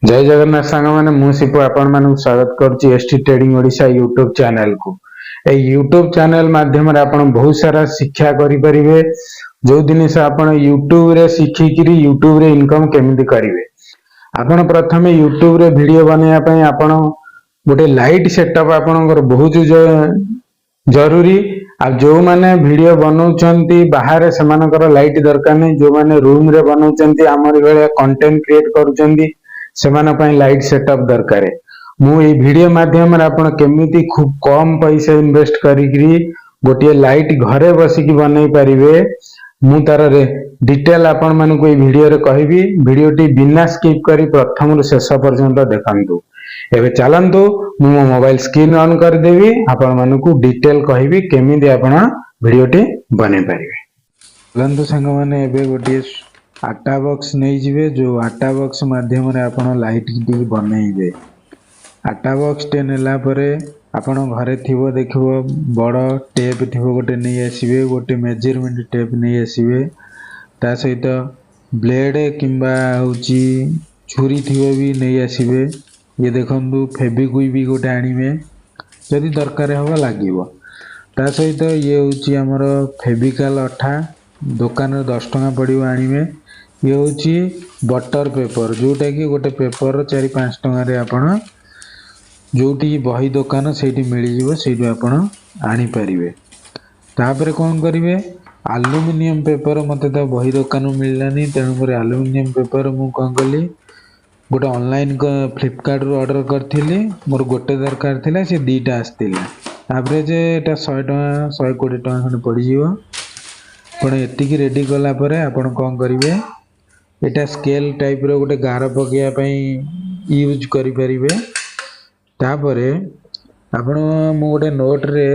ଜୟ ଜଗନ୍ନାଥ ସାଙ୍ଗମାନେ, ମୁଁ ଶିବୁ ଆପଣମାନଙ୍କୁ ସ୍ୱାଗତ କରୁଛି ଏସଟି ଟ୍ରେଡିଂ ଓଡ଼ିଶା ୟୁଟ୍ୟୁବ ଚ୍ୟାନେଲକୁ। ଏଇ ୟୁଟ୍ୟୁବ ଚ୍ୟାନେଲ ମାଧ୍ୟମରେ ଆପଣ ବହୁତ ସାରା ଶିକ୍ଷା କରିପାରିବେ, ଯୋଉ ଜିନିଷ ଆପଣ ୟୁଟ୍ୟୁବରେ ଶିଖିକିରି ୟୁଟ୍ୟୁବରେ ଇନକମ କେମିତି କରିବେ। ଆପଣ ପ୍ରଥମେ ୟୁଟ୍ୟୁବରେ ଭିଡିଓ ବନେଇବା ପାଇଁ ଆପଣ ଗୋଟେ ଲାଇଟ୍ ସେଟଅପ୍ ଆପଣଙ୍କର ବହୁତ ଜରୁରୀ। ଆଉ ଯୋଉମାନେ ଭିଡିଓ ବନଉଛନ୍ତି ବାହାରେ, ସେମାନଙ୍କର ଲାଇଟ୍ ଦରକାର ନାହିଁ। ଯୋଉମାନେ ରୁମରେ ବନଉଛନ୍ତି, ଆମରି ଭଳିଆ କଣ୍ଟେଣ୍ଟ କ୍ରିଏଟ କରୁଛନ୍ତି, ସେମାନଙ୍କ ପାଇଁ ଲାଇଟ୍ ସେଟଅପ୍ ଦରକାର। ମୁଁ ଏଇ ଭିଡିଓ ମାଧ୍ୟମରେ ଆପଣ କେମିତି ଖୁବ କମ ପଇସା ଇନଭେଷ୍ଟ କରିକିରି ଗୋଟିଏ ଲାଇଟ୍ ଘରେ ବସିକି ବନେଇ ପାରିବେ, ମୁଁ ତାର ଡିଟେଲ ଆପଣ ମାନଙ୍କୁ ଏଇ ଭିଡିଓରେ କହିବି। ଭିଡିଓଟି ବିନା ସ୍କିପ୍ କରି ପ୍ରଥମରୁ ଶେଷ ପର୍ଯ୍ୟନ୍ତ ଦେଖନ୍ତୁ। ଏବେ ଚାଲନ୍ତୁ, ମୁଁ ମୋ ମୋବାଇଲ ସ୍କ୍ରିନ୍ ଅନ୍ କରିଦେବି, ଆପଣ ମାନଙ୍କୁ ଡିଟେଲ କହିବି କେମିତି ଆପଣ ଭିଡିଓଟି ବନେଇ ପାରିବେ। ଚାଲନ୍ତୁ ସାଙ୍ଗମାନେ, ଏବେ ଗୋଟିଏ ଆଟା ବକ୍ସ ନେଇଯିବେ, ଯୋଉ ଆଟା ବକ୍ସ ମାଧ୍ୟମରେ ଆପଣ ଲାଇଟ୍ ଟି ବନେଇବେ। ଆଟା ବକ୍ସଟେ ନେଲା ପରେ ଆପଣ ଘରେ ଥିବ, ଦେଖିବ ବଡ଼ ଟେପ୍ ଥିବ, ଗୋଟେ ନେଇ ଆସିବେ। ଗୋଟେ ମେଜରମେଣ୍ଟ ଟେପ୍ ନେଇ ଆସିବେ। ତା ସହିତ ବ୍ଲେଡ୍ କିମ୍ବା ହେଉଛି ଛୁରୀ ଥିବ ବି ନେଇ ଆସିବେ। ଇଏ ଦେଖନ୍ତୁ, ଫେବିକୁଇକ୍ ବି ଗୋଟେ ଆଣିବେ, ଯଦି ଦରକାର ହେବ ଲାଗିବ। ତା ସହିତ ଇଏ ହେଉଛି ଆମର ଫେବିକାଲ ଅଠା, ଦୋକାନରେ 10 ଟଙ୍କା ପଡ଼ିବ, ଆଣିବେ। ଇଏ ହେଉଛି ବଟର ପେପର, ଯୋଉଟାକି ଗୋଟେ ପେପର 4-5 ଟଙ୍କାରେ ଆପଣ ଯୋଉଠି ବହି ଦୋକାନ ସେଇଠି ମିଳିଯିବ, ସେଇଠୁ ଆପଣ ଆଣିପାରିବେ। ତାପରେ କ'ଣ କରିବେ? ଆଲୁମିନିୟମ ପେପର ମୋତେ ତ ବହି ଦୋକାନରୁ ମିଳିଲାନି, ତେଣୁକରି ଆଲୁମିନିୟମ ପେପର ମୁଁ କ'ଣ କଲି, ଗୋଟେ ଅନଲାଇନ୍ ଫ୍ଲିପକାର୍ଟରୁ ଅର୍ଡ଼ର କରିଥିଲି। ମୋର ଗୋଟେ ଦରକାର ଥିଲା, ସେ ଦୁଇଟା ଆସିଥିଲା। ଆଭରେଜ ଏଇଟା 100 ଟଙ୍କା, 120 ଟଙ୍କା ଖଣ୍ଡେ ପଡ଼ିଯିବ। ଆପଣ ଏତିକି ରେଡ଼ି କଲା ପରେ ଆପଣ କ'ଣ କରିବେ? ଏଇଟା ସ୍କେଲ୍ ଟାଇପ୍ର ଗୋଟେ ଗାର ପକାଇବା ପାଇଁ ୟୁଜ୍ କରିପାରିବେ। ତାପରେ ଆପଣ, ମୁଁ ଗୋଟେ ନୋଟ୍ରେ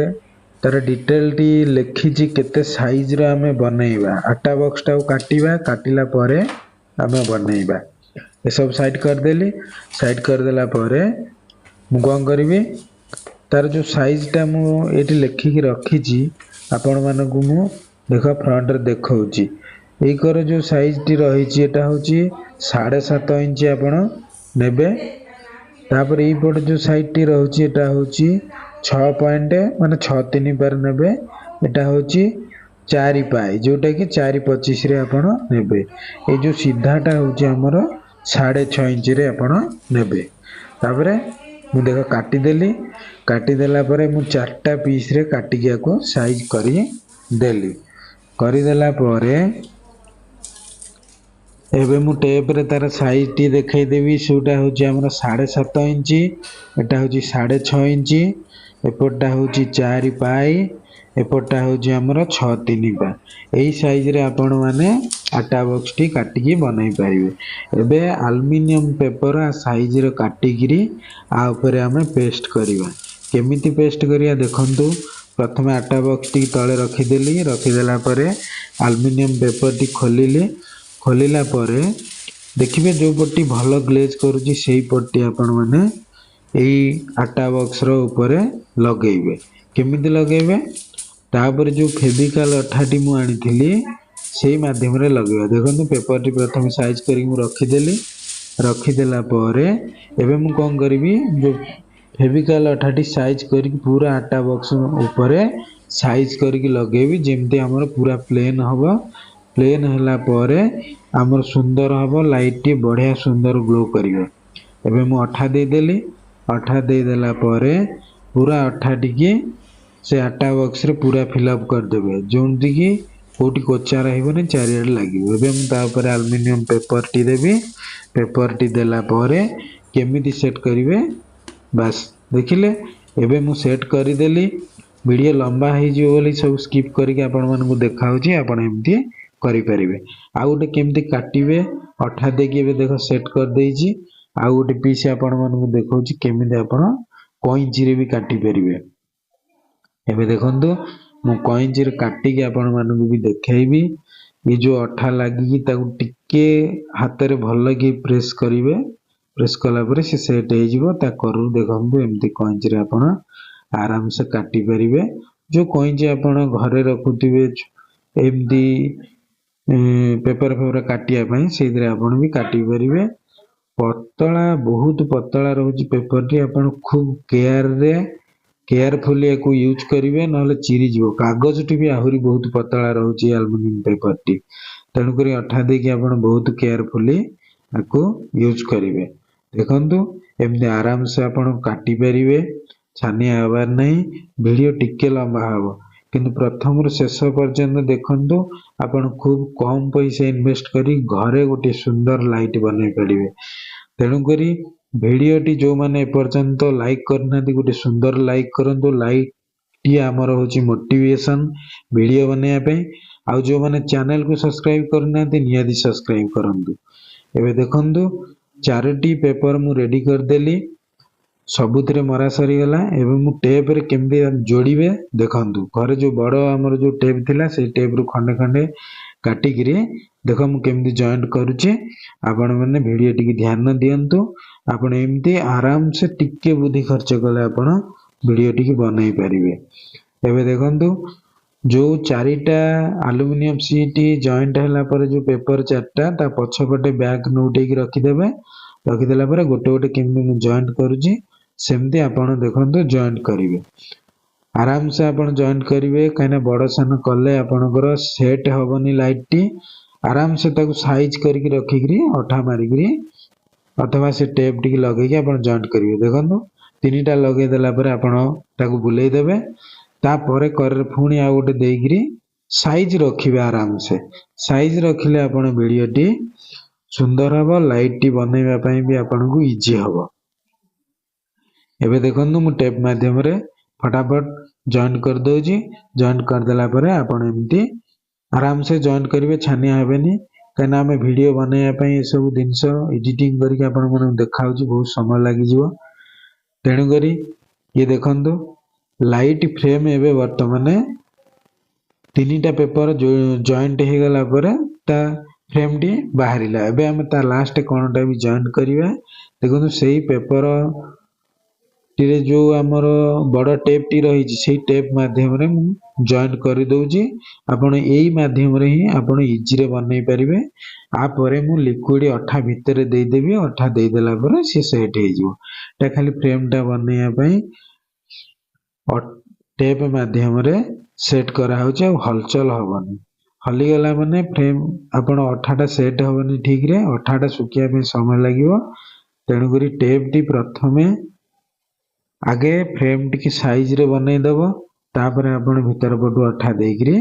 ତାର ଡିଟେଲଟି ଲେଖିଛି, କେତେ ସାଇଜ୍ର ଆମେ ବନେଇବା। ଆଟା ବକ୍ସଟାକୁ କାଟିବା, କାଟିଲା ପରେ ଆମେ ବନେଇବା। ଏସବୁ ସାଇଡ଼୍ କରିଦେଲି। ସାଇଡ଼୍ କରିଦେଲା ପରେ ମୁଁ କ'ଣ କରିବି? ତାର ଯେଉଁ ସାଇଜ୍ଟା ମୁଁ ଏଇଠି ଲେଖିକି ରଖିଛି, ଆପଣମାନଙ୍କୁ ମୁଁ ଦେଖ ଫ୍ରଣ୍ଟରେ ଦେଖାଉଛି। ଏଇ କର ଯେଉଁ ସାଇଜ୍ଟି ରହିଛି, ଏଇଟା ହେଉଛି 7.5 ଇଞ୍ଚ ଆପଣ ନେବେ। ତାପରେ ଏଇପଟେ ଯେଉଁ ସାଇଡ଼୍ଟି ରହୁଛି, ଏଇଟା ହେଉଛି ଛଅ ପଏଣ୍ଟ, ମାନେ ଛଅ ତିନି ପାର ନେବେ। ଏଇଟା ହେଉଛି 4 ପାଇ, ଯେଉଁଟାକି 4.25ରେ ଆପଣ ନେବେ। ଏଇ ଯେଉଁ ସିଧାଟା ହେଉଛି ଆମର 6.5 ଇଞ୍ଚରେ ଆପଣ ନେବେ। ତାପରେ ମୁଁ ଦେଖ କାଟିଦେଲି। କାଟିଦେଲା ପରେ ମୁଁ ଚାରିଟା ପିସ୍ରେ କାଟିକି ୟାକୁ ସାଇଜ୍ କରି ଦେଲି। କରିଦେଲା ପରେ ଏବେ ମୁଁ ଟେପ୍ରେ ତାର ସାଇଜ୍ଟି ଦେଖେଇଦେବି। ସେଇଟା ହେଉଛି ଆମର 7.5 ଇଞ୍ଚ, ଏଟା ହେଉଛି 6.5 ଇଞ୍ଚ, ଏପଟଟା ହେଉଛି 4 ପାଇ, ଏପଟଟା ହେଉଛି ଆମର ଛଅ ତିନି ପା। ଏଇ ସାଇଜ୍ରେ ଆପଣମାନେ ଆଟା ବକ୍ସଟି କାଟିକି ବନେଇ ପାରିବେ। ଏବେ ଆଲୁମିନିୟମ ପେପର ସାଇଜ୍ର କାଟିକିରି ଆ ଉପରେ ଆମେ ପେଷ୍ଟ କରିବା। କେମିତି ପେଷ୍ଟ କରିବା ଦେଖନ୍ତୁ। ପ୍ରଥମେ ଆଟା ବକ୍ସଟି ତଳେ ରଖିଦେଲି। ରଖିଦେଲା ପରେ ଆଲୁମିନିୟମ ପେପରଟି ଖୋଲିଲି। ଖୋଲିଲା ପରେ ଦେଖିବେ, ଯେଉଁ ପଟଟି ଭଲ ଗ୍ଲେଜ୍ କରୁଛି, ସେଇ ପଟଟି ଆପଣମାନେ ଏଇ ଆଟା ବକ୍ସର ଉପରେ ଲଗେଇବେ। କେମିତି ଲଗେଇବେ? ତାପରେ ଯେଉଁ ଫେବିକାଲ ଅଠାଟି ମୁଁ ଆଣିଥିଲି, ସେଇ ମାଧ୍ୟମରେ ଲଗେଇବା। ଦେଖନ୍ତୁ, ପେପରଟି ପ୍ରଥମେ ସାଇଜ୍ କରିକି ମୁଁ ରଖିଦେଲି। ରଖିଦେଲା ପରେ ଏବେ ମୁଁ କ'ଣ କରିବି? ଯେଉଁ ଫେବିକାଲ ଅଠାଟି ସାଇଜ୍ କରିକି ପୁରା ଆଟା ବକ୍ସ ଉପରେ ସାଇଜ୍ କରିକି ଲଗେଇବି, ଯେମିତି ଆମର ପୁରା ପ୍ଲେନ୍ ହେବ। ପ୍ଲେନ୍ ହେଲା ପରେ ଆମର ସୁନ୍ଦର ହେବ, ଲାଇଟ୍ଟି ବଢ଼ିଆ ସୁନ୍ଦର ଗ୍ଲୋ କରିବ। ଏବେ ମୁଁ ଅଠା ଦେଇଦେଲି। ଅଠା ଦେଇଦେଲା ପରେ ପୁରା ଅଠା ଟିକେ ସେ ଆଟା ବକ୍ସରେ ପୁରା ଫିଲ୍ଅପ୍ କରିଦେବେ, ଯେଉଁଠିକି କେଉଁଠି କୋଚା ରହିବନି, ଚାରିଆଡ଼େ ଲାଗିବ। ଏବେ ମୁଁ ତା ଉପରେ ଆଲୁମିନିୟମ ପେପରଟି ଦେବି। ପେପରଟି ଦେଲା ପରେ କେମିତି ସେଟ୍ କରିବେ, ବାସ୍ ଦେଖିଲେ। ଏବେ ମୁଁ ସେଟ୍ କରିଦେଲି। ଭିଡ଼ିଓ ଲମ୍ବା ହେଇଯିବ ବୋଲି ସବୁ ସ୍କିପ୍ କରିକି ଆପଣମାନଙ୍କୁ ଦେଖାଉଛି। ଆପଣ ଏମିତି କରିପାରିବେ। ଆଉ ଗୋଟେ କେମିତି କାଟିବେ ଅଠା ଦେଇକି, ଏବେ ଦେଖ ସେଟ୍ କରିଦେଇଛି। ଆଉ ଗୋଟେ ପିସ୍ ଆପଣମାନଙ୍କୁ ଦେଖାଉଛି, କେମିତି ଆପଣ କଇଁଚିରେ ବି କାଟି ପାରିବେ। ଏବେ ଦେଖନ୍ତୁ, ମୁଁ କଇଁଚିରେ କାଟିକି ଆପଣମାନଙ୍କୁ ବି ଦେଖେଇବି। ଏ ଯେଉଁ ଅଠା ଲାଗିକି, ତାକୁ ଟିକେ ହାତରେ ଭଲକି ପ୍ରେସ୍ କରିବେ। ପ୍ରେସ୍ କଲା ପରେ ସେ ସେଟ୍ ହେଇଯିବ। ତା କରରୁ ଦେଖନ୍ତୁ, ଏମିତି କଇଁଚିରେ ଆପଣ ଆରାମସେ କାଟି ପାରିବେ। ଯେଉଁ କଇଁଚି ଆପଣ ଘରେ ରଖୁଥିବେ ଏମିତି ପେପର ଫେପର କାଟିବା ପାଇଁ, ସେଇଥିରେ ଆପଣ ବି କାଟି ପାରିବେ। ପତଳା, ବହୁତ ପତଳା ରହୁଛି ପେପରଟି। ଆପଣ ଖୁବ୍ କେୟାରରେ, କେୟାରଫୁଲି ୟାକୁ ୟୁଜ୍ କରିବେ, ନହେଲେ ଚିରିଯିବ। କାଗଜଟି ବି ଆହୁରି ବହୁତ ପତଳା ରହୁଛି ଆଲୁମିନିୟମ ପେପରଟି। ତେଣୁକରି ଅଠା ଦେଇକି ଆପଣ ବହୁତ କେୟାରଫୁଲି ଆକୁ ୟୁଜ୍ କରିବେ। ଦେଖନ୍ତୁ, ଏମିତି ଆରାମସେ ଆପଣ କାଟି ପାରିବେ, ଛାନିଆ ହେବାର ନାହିଁ। ଭିଡ଼ିଓ ଟିକେ ଲମ୍ବା ହେବ, କିନ୍ତୁ ପ୍ରଥମରୁ ଶେଷ ପର୍ଯ୍ୟନ୍ତ ଦେଖନ୍ତୁ। ଆପଣ ଖୁବ୍ କମ୍ ପଇସା ଇନଭେଷ୍ଟ କରି ଘରେ ଗୋଟିଏ ସୁନ୍ଦର ଲାଇଟ୍ ବନେଇ ପାରିବେ। ତେଣୁକରି ଭିଡ଼ିଓଟି ଯେଉଁମାନେ ଏପର୍ଯ୍ୟନ୍ତ ଲାଇକ୍ କରିନାହାନ୍ତି, ଗୋଟେ ସୁନ୍ଦର ଲାଇକ୍ କରନ୍ତୁ। ଲାଇକ୍ଟି ଆମର ହେଉଛି ମୋଟିଭେସନ୍ ଭିଡ଼ିଓ ବନେଇବା ପାଇଁ। ଆଉ ଯେଉଁମାନେ ଚ୍ୟାନେଲକୁ ସବସ୍କ୍ରାଇବ୍ କରିନାହାନ୍ତି, ନିହାତି ସବସ୍କ୍ରାଇବ୍ କରନ୍ତୁ। ଏବେ ଦେଖନ୍ତୁ, ଚାରୋଟି ପେପର ମୁଁ ରେଡ଼ି କରିଦେଲି, ସବୁଥିରେ ମରା ସରିଗଲା। ଏବେ ମୁଁ ଟେପ୍ରେ କେମିତି ଯୋଡ଼ିବେ ଦେଖନ୍ତୁ। ଘରେ ଯେଉଁ ବଡ଼ ଆମର ଯେଉଁ ଟେପ୍ ଥିଲା, ସେଇ ଟେପ୍ରୁ ଖଣ୍ଡେ ଖଣ୍ଡେ କାଟିକିରି ଦେଖ ମୁଁ କେମିତି ଜଏଣ୍ଟ କରୁଛି। ଆପଣମାନେ ଭିଡ଼ିଓ ଟିକେ ଧ୍ୟାନ ଦିଅନ୍ତୁ। ଆପଣ ଏମିତି ଆରାମସେ ଟିକେ ବୁଦ୍ଧି ଖର୍ଚ୍ଚ କଲେ ଆପଣ ଭିଡ଼ିଓ ଟିକେ ବନେଇ ପାରିବେ। ଏବେ ଦେଖନ୍ତୁ, ଯେଉଁ ଚାରିଟା ଆଲୁମିନିୟମ ସିଟ୍ ଜଏଣ୍ଟ ହେଲା ପରେ ଯେଉଁ ପେପର ଚାରିଟା, ତା ପଛପଟେ ବ୍ୟାକ୍ ନଉଟେଇକି ରଖିଦେବେ। ରଖିଦେଲା ପରେ ଗୋଟେ ଗୋଟେ କେମିତି ମୁଁ ଜଏଣ୍ଟ କରୁଛି, ସେମିତି ଆପଣ ଦେଖନ୍ତୁ, ଜଏଣ୍ଟ କରିବେ। ଆରାମସେ ଆପଣ ଜଏଣ୍ଟ କରିବେ, କାହିଁକିନା ବଡ଼ ସାନ କଲେ ଆପଣଙ୍କର ସେଟ୍ ହେବନି ଲାଇଟ୍ଟି। ଆରାମସେ ତାକୁ ସାଇଜ୍ କରିକି ରଖିକିରି ଅଠା ମାରିକିରି ଅଥବା ସେ ଟେପ୍ ଟିକେ ଲଗେଇକି ଆପଣ ଜଏଣ୍ଟ କରିବେ। ଦେଖନ୍ତୁ, ତିନିଟା ଲଗେଇ ଦେଲା ପରେ ଆପଣ ତାକୁ ବୁଲେଇ ଦେବେ। ତାପରେ କରରେ ପୁଣି ଆଉ ଗୋଟେ ଦେଇକିରି ସାଇଜ୍ ରଖିବେ। ଆରାମସେ ସାଇଜ୍ ରଖିଲେ ଆପଣ ଭିଡ଼ିଓଟି ସୁନ୍ଦର ହେବ, ଲାଇଟ୍ଟି ବନେଇବା ପାଇଁ ବି ଆପଣଙ୍କୁ ଇଜି ହେବ। ଏବେ ଦେଖନ୍ତୁ, ମୁଁ ଟେପ୍ ମାଧ୍ୟମରେ ଫଟାଫଟ ଜଏଣ୍ଟ କରିଦେଉଛି। ଜଏଣ୍ଟ କରିଦେଲା ପରେ ଆପଣ ଏମିତି ଆରାମସେ ଜଏଣ୍ଟ କରିବେ, ଛାନିଆ ହେବେନି, କାହିଁକିନା ଆମେ ଭିଡ଼ିଓ ବନେଇବା ପାଇଁ ଏସବୁ ଜିନିଷ ଏଡ଼ିଟିଂ କରିକି ଆପଣମାନଙ୍କୁ ଦେଖାଉଛି, ବହୁତ ସମୟ ଲାଗିଯିବ। ତେଣୁକରି ଇଏ ଦେଖନ୍ତୁ ଲାଇଟ୍ ଫ୍ରେମ୍। ଏବେ ବର୍ତ୍ତମାନ ତିନିଟା ପେପର ଜଏଣ୍ଟ ହେଇଗଲା ପରେ ତା ଫ୍ରେମ୍ଟି ବାହାରିଲା। ଏବେ ଆମେ ତା ଲାଷ୍ଟ କଣଟା ବି ଜଏଣ୍ଟ କରିବା। ଦେଖନ୍ତୁ, ସେଇ ପେପର ଟିରେ ଯେଉଁ ଆମର ବଡ଼ ଟେପ୍ଟି ରହିଛି, ସେଇ ଟେପ୍ ମାଧ୍ୟମରେ ମୁଁ ଜଏଣ୍ଟ କରିଦେଉଛି। ଆପଣ ଏଇ ମାଧ୍ୟମରେ ହିଁ ଆପଣ ଇଜିରେ ବନେଇ ପାରିବେ। ତାପରେ ମୁଁ ଲିକ୍ୱିଡ଼ ଅଠା ଭିତରେ ଦେଇଦେବି। ଅଠା ଦେଇଦେଲା ପରେ ସିଏ ସେଟ୍ ହେଇଯିବ। ଏଟା ଖାଲି ଫ୍ରେମ୍ଟା ବନେଇବା ପାଇଁ ଟେପ୍ ମାଧ୍ୟମରେ ସେଟ୍ କରାହେଉଛି, ଆଉ ହଲଚଲ ହେବନି। ହଲିଗଲା ମାନେ ଫ୍ରେମ୍ ଆପଣ ଅଠାଟା ସେଟ୍ ହେବନି ଠିକରେ, ଅଠାଟା ଶୁଖିବା ପାଇଁ ସମୟ ଲାଗିବ। ତେଣୁକରି ଟେପ୍ଟି ପ୍ରଥମେ ଆଗେ ଫ୍ରେମ୍ ଟିକେ ସାଇଜରେ ବନେଇଦେବ। ତାପରେ ଆପଣ ଭିତର ପଟୁ ଅଠା ଦେଇକିରି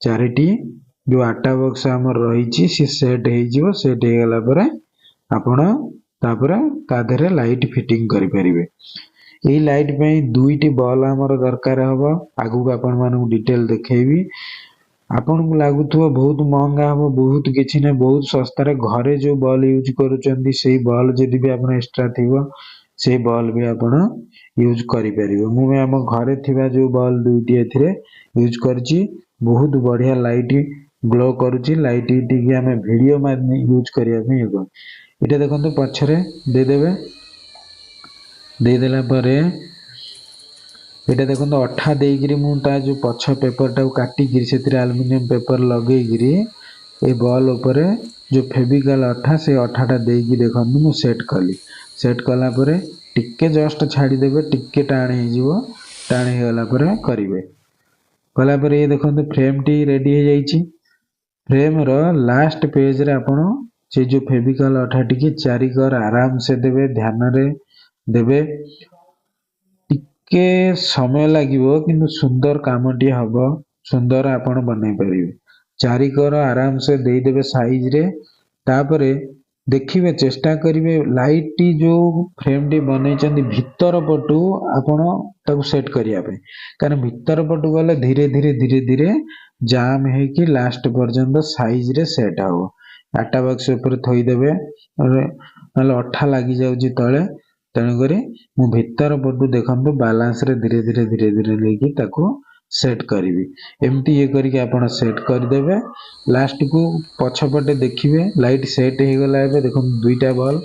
ଚାରିଟି ଯେଉଁ ଆଟା ବକ୍ସ ଆମର ରହିଛି, ସେ ସେଟ୍ ହେଇଯିବ। ସେଟ୍ ହେଇଗଲା ପରେ ଆପଣ ତାପରେ ତା ଦେହରେ ଲାଇଟ୍ ଫିଟିଂ କରିପାରିବେ। ଏଇ ଲାଇଟ୍ ପାଇଁ ଦୁଇଟି ବଲ୍ ଆମର ଦରକାର ହେବ। ଆଗକୁ ଆପଣମାନଙ୍କୁ ଡିଟେଲ ଦେଖେଇବି। ଆପଣଙ୍କୁ ଲାଗୁଥିବ ବହୁତ ମହଙ୍ଗା ହେବ, ବହୁତ କିଛି ନାହିଁ, ବହୁତ ଶସ୍ତାରେ। ଘରେ ଯେଉଁ ବଲ୍ ୟୁଜ୍ କରୁଛନ୍ତି, ସେଇ ବଲ୍ ଯଦି ବି ଆପଣ ଏକ୍ସଟ୍ରା ଥିବ, ସେଇ ବଲ୍ ବି ଆପଣ ୟୁଜ୍ କରିପାରିବେ। ମୁଁ ବି ଆମ ଘରେ ଥିବା ଯେଉଁ ବଲ୍ ଦୁଇଟି ଏଥିରେ ୟୁଜ୍ କରିଛି। ବହୁତ ବଢ଼ିଆ ଲାଇଟ୍ ଗ୍ଲୋ କରୁଛି। ଲାଇଟ୍ ଟିକେ ଆମେ ଭିଡ଼ିଓ ୟୁଜ୍ କରିବା ପାଇଁ ଇଏ କରୁ। ଏଇଟା ଦେଖନ୍ତୁ, ପଛରେ ଦେଇଦେବେ। ଦେଇଦେଲା ପରେ ଏଇଟା ଦେଖନ୍ତୁ, ଅଠା ଦେଇକିରି ମୁଁ ତା ଯେଉଁ ପଛ ପେପରଟାକୁ କାଟିକିରି ସେଥିରେ ଆଲୁମିନିୟମ ପେପର ଲଗେଇକିରି ଏଇ ବଲ୍ ଉପରେ ଯେଉଁ ଫେବିକଲ ଅଠା, ସେ ଅଠାଟା ଦେଇକି ଦେଖନ୍ତୁ ମୁଁ ସେଟ୍ କଲି। ସେଟ୍ କଲା ପରେ ଟିକେ ଜଷ୍ଟ ଛାଡ଼ିଦେବେ, ଟିକେ ଟାଣ ହେଇଯିବ। ଟାଣ ହେଇଗଲା ପରେ କରିବେ। କଲା ପରେ ଇଏ ଦେଖନ୍ତୁ, ଫ୍ରେମ୍ଟି ରେଡ଼ି ହେଇଯାଇଛି। ଫ୍ରେମ୍ର ଲାଷ୍ଟ ପେଜ୍ରେ ଆପଣ ସେ ଯେଉଁ ଫେବିକଲ ଅଠା ଟିକେ ଚାରିକର ଆରାମସେ ଦେବେ, ଧ୍ୟାନରେ ଦେବେ। ଟିକେ ସମୟ ଲାଗିବ, କିନ୍ତୁ ସୁନ୍ଦର କାମଟିଏ ହବ, ସୁନ୍ଦର ଆପଣ ବନେଇ ପାରିବେ। ଚାରିକର ଆରାମସେ ଦେଇଦେବେ ସାଇଜରେ। ତାପରେ ଦେଖିବେ, ଚେଷ୍ଟା କରିବେ, ଲାଇଟ୍ଟି ଯେଉଁ ଫ୍ରେମ୍ଟି ବନେଇଛନ୍ତି, ଭିତର ପଟୁ ଆପଣ ତାକୁ ସେଟ୍ କରିବା ପାଇଁ, କାରଣ ଭିତର ପଟୁ ଗଲେ ଧୀରେ ଧୀରେ ଧୀରେ ଧୀରେ ଜାମ୍ ହେଇକି ଲାଷ୍ଟ ପର୍ଯ୍ୟନ୍ତ ସାଇଜରେ ସେଟ୍ ହବ। ଆଟା ବକ୍ସ ଉପରେ ଥୋଇଦେବେ, ନହେଲେ ଅଠା ଲାଗିଯାଉଛି ତଳେ। ତେଣୁକରି ମୁଁ ଭିତର ପଟୁ ଦେଖନ୍ତୁ ବାଲାନ୍ସରେ ଧୀରେ ଧୀରେ ଧୀରେ ଧୀରେ ନେଇକି ତାକୁ ସେଟ୍ କରିବି। ଏମିତି ଇଏ କରିକି ଆପଣ ସେଟ୍ କରିଦେବେ। ଲାଷ୍ଟକୁ ପଛପଟେ ଦେଖିବେ, ଲାଇଟ୍ ସେଟ୍ ହେଇଗଲା। ଏବେ ଦେଖନ୍ତୁ ଦୁଇଟା ବଲ୍।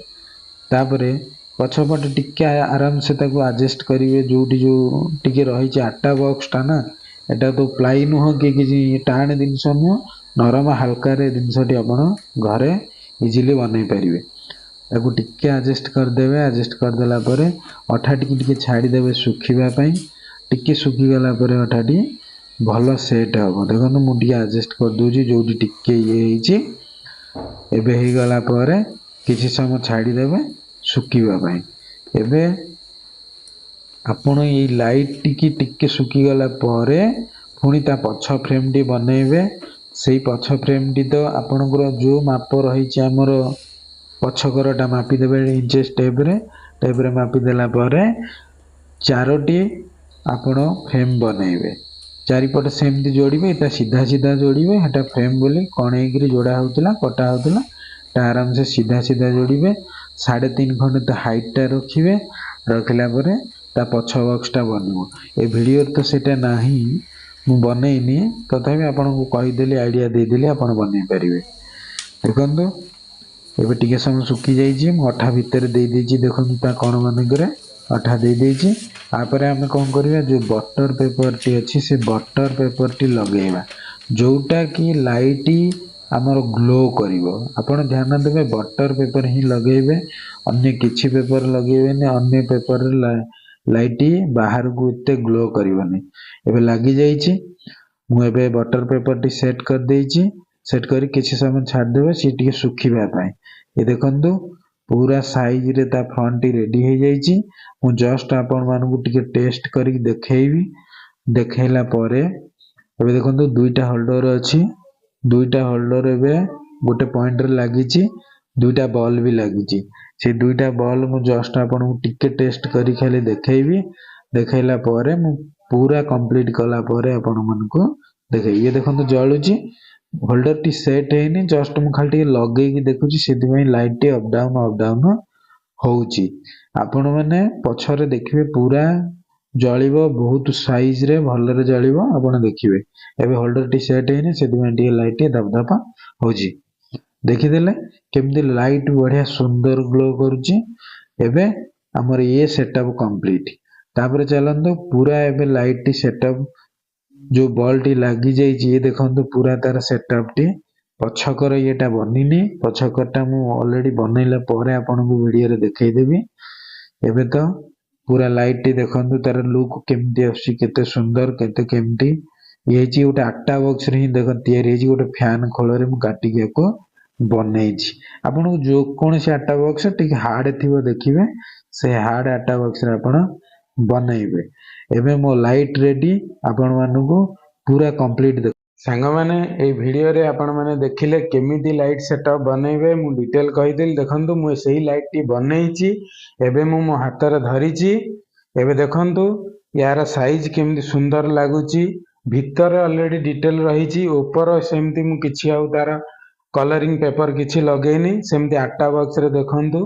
ତାପରେ ପଛପଟେ ଟିକେ ଆରାମସେ ତାକୁ ଆଡ଼ଜଷ୍ଟ କରିବେ, ଯେଉଁଠି ଯେଉଁ ଟିକେ ରହିଛି। ଆଟା ବକ୍ସଟା ନା, ଏଟା ତ ପ୍ଲାଇ ନୁହଁ କି କିଛି ଟାଣ ଜିନିଷ ନୁହଁ, ନରମ ହାଲକାରେ ଜିନିଷଟି ଆପଣ ଘରେ ଇଜିଲି ବନେଇ ପାରିବେ। ତାକୁ ଟିକେ ଆଡ଼ଜଷ୍ଟ କରିଦେବେ। ଆଡ଼ଜଷ୍ଟ କରିଦେଲା ପରେ ଅଠାଟିକି ଟିକେ ଛାଡ଼ିଦେବେ ଶୁଖିବା ପାଇଁ। ଟିକେ ଶୁଖିଗଲା ପରେ ଅଠାଟି ଭଲ ସେଟ୍ ହେବ। ଦେଖନ୍ତୁ, ମୁଁ ଟିକେ ଆଡ଼ଜଷ୍ଟ କରିଦେଉଛି ଯେଉଁଠି ଟିକେ ଇଏ ହେଇଛି। ଏବେ ହେଇଗଲା ପରେ କିଛି ସମୟ ଛାଡ଼ିଦେବେ ଶୁଖିବା ପାଇଁ। ଏବେ ଆପଣ ଏଇ ଲାଇଟ୍ଟିକି ଟିକେ ଶୁଖିଗଲା ପରେ ପୁଣି ତା ପଛ ଫ୍ରେମ୍ଟି ବନେଇବେ। ସେଇ ପଛ ଫ୍ରେମ୍ଟି ତ ଆପଣଙ୍କର ଯେଉଁ ମାପ ରହିଛି, ଆମର ପଛ କରଟା ମାପିଦେବେ ଇଞ୍ଚେସ୍ ଟେପ୍ରେ। ଟେପ୍ରେ ମାପିଦେଲା ପରେ ଚାରୋଟି ଆପଣ ଫ୍ରେମ୍ ବନେଇବେ। ଚାରିପଟେ ସେମିତି ଯୋଡ଼ିବେ। ଏଇଟା ସିଧା ସିଧା ଯୋଡ଼ିବେ। ସେଟା ଫ୍ରେମ୍ ବୋଲି କଣେଇକିରି ଯୋଡ଼ା ହେଉଥିଲା, କଟା ହେଉଥିଲା। ଟା ଆରାମସେ ସିଧା ସିଧା ଯୋଡ଼ିବେ। 3.5 ଖଣ୍ଡ ତା ହାଇଟ୍ଟା ରଖିବେ। ରଖିଲା ପରେ ତା ପଛ ବକ୍ସଟା ବନିବ। ଏ ଭିଡ଼ିଓରେ ତ ସେଇଟା ନାହିଁ, ମୁଁ ବନେଇନି, ତଥାପି ଆପଣଙ୍କୁ କହିଦେଲି, ଆଇଡ଼ିଆ ଦେଇଦେଲି, ଆପଣ ବନେଇ ପାରିବେ। ଦେଖନ୍ତୁ, ଏବେ ଟିକେ ସମୟ ଶୁଖିଯାଇଛି। ମୁଁ ଅଠା ଭିତରେ ଦେଇଦେଇଛି। ଦେଖନ୍ତୁ, ତା କଣ ମାନଙ୍କରେ ଅଠା ଦେଇଦେଇଛି। ତାପରେ ଆମେ କ'ଣ କରିବା? ଯେଉଁ ବଟର ପେପରଟି ଅଛି, ସେ ବଟର ପେପରଟି ଲଗେଇବା, ଯେଉଁଟା କି ଲାଇଟ୍ ଆମର ଗ୍ଲୋ କରିବ। ଆପଣ ଧ୍ୟାନ ଦେବେ, ବଟର ପେପର ହିଁ ଲଗେଇବେ, ଅନ୍ୟ କିଛି ପେପର ଲଗେଇବେନି। ଅନ୍ୟ ପେପରରେ ଲାଇଟ୍ ବାହାରକୁ ଏତେ ଗ୍ଲୋ କରିବନି। ଏବେ ଲାଗିଯାଇଛି। ମୁଁ ଏବେ ବଟର ପେପରଟି ସେଟ୍ କରିଦେଇଛି। ସେଟ୍ କରି କିଛି ସମୟ ଛାଡ଼ିଦେବେ ସିଏ ଟିକେ ଶୁଖିବା ପାଇଁ। ଏ ଦେଖନ୍ତୁ, ପୁରା ସାଇଜରେ ତା ଫ୍ରଣ୍ଟଟି ରେଡି ହେଇଯାଇଛି। ମୁଁ ଜଷ୍ଟ ଆପଣମାନଙ୍କୁ ଟିକେ ଟେଷ୍ଟ କରିକି ଦେଖେଇବି। ଦେଖେଇଲା ପରେ ଏବେ ଦେଖନ୍ତୁ, ଦୁଇଟା ହୋଲ୍ଡର ଅଛି। ଦୁଇଟା ହୋଲ୍ଡର ଏବେ ଗୋଟେ ପଏଣ୍ଟରେ ଲାଗିଛି, ଦୁଇଟା ବଲ୍ ବି ଲାଗିଛି। ସେ ଦୁଇଟା ବଲ୍ ମୁଁ ଜଷ୍ଟ ଆପଣଙ୍କୁ ଟିକେ ଟେଷ୍ଟ କରି ଖାଲି ଦେଖେଇବି। ଦେଖେଇଲା ପରେ, ମୁଁ ପୁରା କମ୍ପ୍ଲିଟ୍ କଲା ପରେ ଆପଣମାନଙ୍କୁ ଦେଖେଇବି। ଇଏ ଦେଖନ୍ତୁ, ଜଳୁଛି। ହୋଲ୍ଡରଟି ସେଟ୍ ହେଇନି, ଜଷ୍ଟ ମୁଁ ଖାଲି ଟିକେ ଲଗେଇକି ଦେଖୁଛି, ସେଥିପାଇଁ ଲାଇଟଟି ଅପ୍ ଡାଉନ୍ ଅପ୍ ଡାଉନ୍ ହଉଛି। ଆପଣମାନେ ପଛରେ ଦେଖିବେ, ପୁରା ଜଳିବ, ବହୁତ ସାଇଜରେ ଭଲରେ ଜଳିବ, ଆପଣ ଦେଖିବେ। ଏବେ ହୋଲ୍ଡରଟି ସେଟ୍ ହେଇନି, ସେଥିପାଇଁ ଟିକେ ଲାଇଟ୍ ଧପ ଧପ ହଉଛି। ଦେଖିଦେଲେ କେମିତି ଲାଇଟ୍ ବଢିଆ ସୁନ୍ଦର ଗ୍ଲୋ କରୁଛି। ଏବେ ଆମର ଇଏ ସେଟଅପ୍ କମ୍ପ୍ଲିଟ୍। ତାପରେ ଚାଲନ୍ତୁ, ପୁରା ଏବେ ଲାଇଟଟି ସେଟଅପ୍, ଯୋଉ ବଲ୍ଟି ଲାଗିଯାଇଛି, ଇଏ ଦେଖନ୍ତୁ, ପୁରା ତାର ସେଟଅପଟି। ପଛକର ଇଏଟା ବନିନି। ପଛକରଟା ମୁଁ ଅଲରେଡି ବନେଇଲା ପରେ ଆପଣଙ୍କୁ ଭିଡ଼ିଓରେ ଦେଖେଇଦେବି। ଏବେ ତ ପୁରା ଲାଇଟଟି ଦେଖନ୍ତୁ, ତାର ଲୁକ୍ କେମିତି ଆସୁଛି, କେତେ ସୁନ୍ଦର, କେତେ କେମିତି ଇଏ ହେଇଛି। ଗୋଟେ ଆଟା ବକ୍ସରେ ହିଁ ଦେଖ ତିଆରି ହେଇଛି। ଗୋଟେ ଫ୍ୟାନ ଖୋଳରେ ମୁଁ କାଟିକି ୟାକୁ ବନେଇଛି। ଆପଣଙ୍କୁ ଯେକୌଣସି ଆଟା ବକ୍ସ ଟିକେ ହାର୍ଡ ଥିବ ଦେଖିବେ, ସେ ହାର୍ଡ ଆଟା ବକ୍ସରେ ଆପଣ ବନେଇବେ। ଏବେ ମୋ ଲାଇଟ୍ ରେଡି। ଆପଣମାନଙ୍କୁ ପୁରା କମ୍ପ୍ଲିଟ୍ ଦେଖ। ସାଙ୍ଗମାନେ, ଏଇ ଭିଡ଼ିଓରେ ଆପଣମାନେ ଦେଖିଲେ କେମିତି ଲାଇଟ୍ ସେଟଅପ୍ ବନେଇବେ, ମୁଁ ଡିଟେଲ କହିଦେଲି। ଦେଖନ୍ତୁ, ମୁଁ ସେଇ ଲାଇଟ୍ଟି ବନେଇଛି। ଏବେ ମୁଁ ମୋ ହାତରେ ଧରିଛି। ଏବେ ଦେଖନ୍ତୁ, ୟାର ସାଇଜ କେମିତି ସୁନ୍ଦର ଲାଗୁଛି। ଭିତରେ ଅଲରେଡି ଡିଟେଲ ରହିଛି। ଉପର ସେମିତି ମୁଁ କିଛି ଆଉ ତାର କଲରିଂ ପେପର କିଛି ଲଗେଇନି। ସେମିତି ଆଟା ବକ୍ସରେ ଦେଖନ୍ତୁ,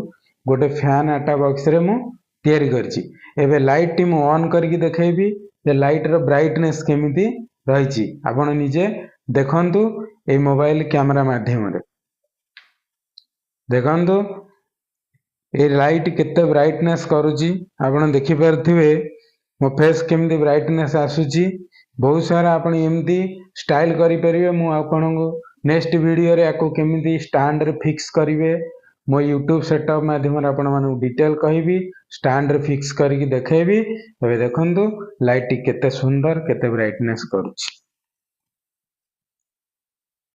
ଗୋଟେ ଫ୍ୟାନ୍ ଆଟା ବକ୍ସରେ ମୁଁ ତିଆରି କରିଛି। ଏବେ ଲାଇଟଟି ମୁଁ ଅନ୍ କରିକି ଦେଖେଇବି ଯେ ଲାଇଟର ବ୍ରାଇଟନେସ୍ କେମିତି ରହିଛି। ଆପଣ ନିଜେ ଦେଖନ୍ତୁ, ଏଇ ମୋବାଇଲ କ୍ୟାମେରା ମାଧ୍ୟମରେ ଦେଖନ୍ତୁ, ଏଇ ଲାଇଟ୍ କେତେ ବ୍ରାଇଟନେସ୍ କରୁଛି। ଆପଣ ଦେଖିପାରୁଥିବେ ମୋ ଫେସ୍ କେମିତି ବ୍ରାଇଟନେସ୍ ଆସୁଛି। ବହୁତ ସାରା ଆପଣ ଏମିତି ଷ୍ଟାଇଲ କରିପାରିବେ। ମୁଁ ଆପଣଙ୍କୁ ନେକ୍ସଟ ଭିଡ଼ିଓରେ ୟାକୁ କେମିତି ଷ୍ଟାଣ୍ଡରେ ଫିକ୍ସ କରିବେ, ମୋ ୟୁଟ୍ୟୁବ ସେଟଅପ୍ ମାଧ୍ୟମରେ ଆପଣମାନଙ୍କୁ ଡିଟେଲ କହିବି, ଷ୍ଟାଣ୍ଡରେ ଫିକ୍ସ କରିକି ଦେଖେଇବି। ଏବେ ଦେଖନ୍ତୁ, ଲାଇଟଟି କେତେ ସୁନ୍ଦର, କେତେ ବ୍ରାଇଟନେସ୍ କରୁଛି।